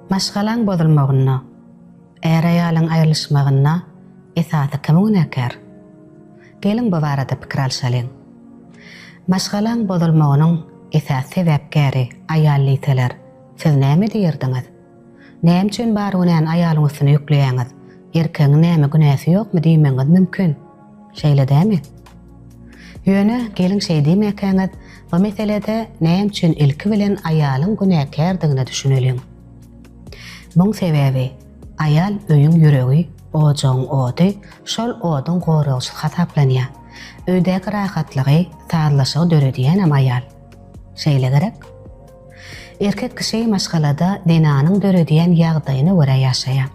Maşgalaň bozulmagynda, är-aýalyň aýrylyşmagynda esasy kim günäkär? Geliň bu barada pikir alşalyň. Maşgalaň bozulmagynyň esasy sebäpkäri aýal diýseler, siz näme diýerdiňiz? Näme üçin bar günäni aýalyň üstüne ýükleýäňiz? Erkegiň näme günäsi ýokmy diýmegiňiz mümkin. Şeýle dämi? Ýöne, geliň şeý diýmäkäňiz, bu meselede näme üçin ilki bilen aýalyň günäkärdigine düşüneliň. Muň sebäbi, aýal öýüň ýüregi, ojagyň ody, şol oduň goragçysy hasaplanýar. Öýdäki rahatlygy, sazlaşygy döredýänem aýal. Şeýle gerek? Erkek kişi maşgalada zenanyň döredýän ýagdaýyna görä ýaşaýar.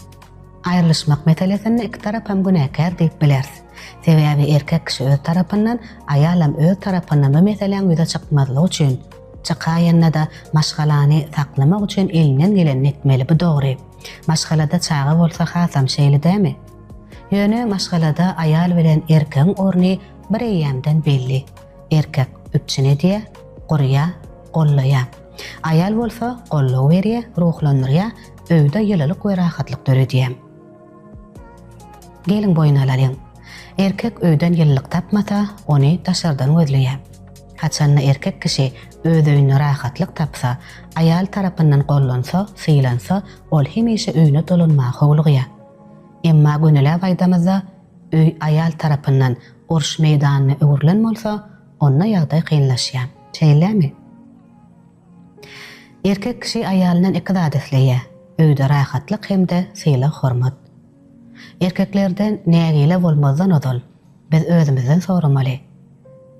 Aýrylyşmak meselesinde iki tarapam günäkär diýip bileris. Sebäbi erkek kişi öz tarapyndan, aýalam öz tarapyndan bu meseläň ýüze çykmazlygy üçin, çykaýanda-da maşgalany saklamak üçin elinden gelenini etmeli, bu dogry. Maşgalada çaga bolsa hasam şeýle dämi? Ýöne maşgalada aýal bilen erkegiň orny bir eýýämden belli. Erkek üpjün edýär, gurýar, gollaýar. Aýal bolsa goldaw berýär, ruhlandyrýar, öýde ýylylyk we rahatlyk döredýär. Geliň boýun alalyň. Erkek öýden ýylylyk tapmasa, ony daşardan gözleýär. Haçanda erkek kişi öz öýünde rahatlyk tapsa, aýal tarapyndan gollansa, sylansa, ol hemişe öýüne dolanmaga howlugýar. Emma gönüläp aýdamyzda, öý aýal tarapyndan uruş meýdanyna öwrülen bolsa, onda ýagdaý kynlaşýar. Şeýlemi? Erkek kişi aýalyndan iki zat isleýär, öýde rahatlyk hem-de sylag-hormat. Erkeklerden nägile bolmazdan ozal, biz özümizden soramaly,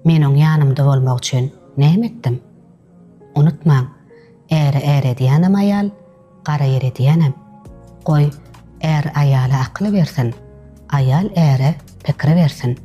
Men oň ýanymda bolmak üçin näme etdim? Unutmaň, äre är edýänem aýal, gara ýer edýänem. Goý, är aýala akyly bersin, aýal äre pikiri bersin.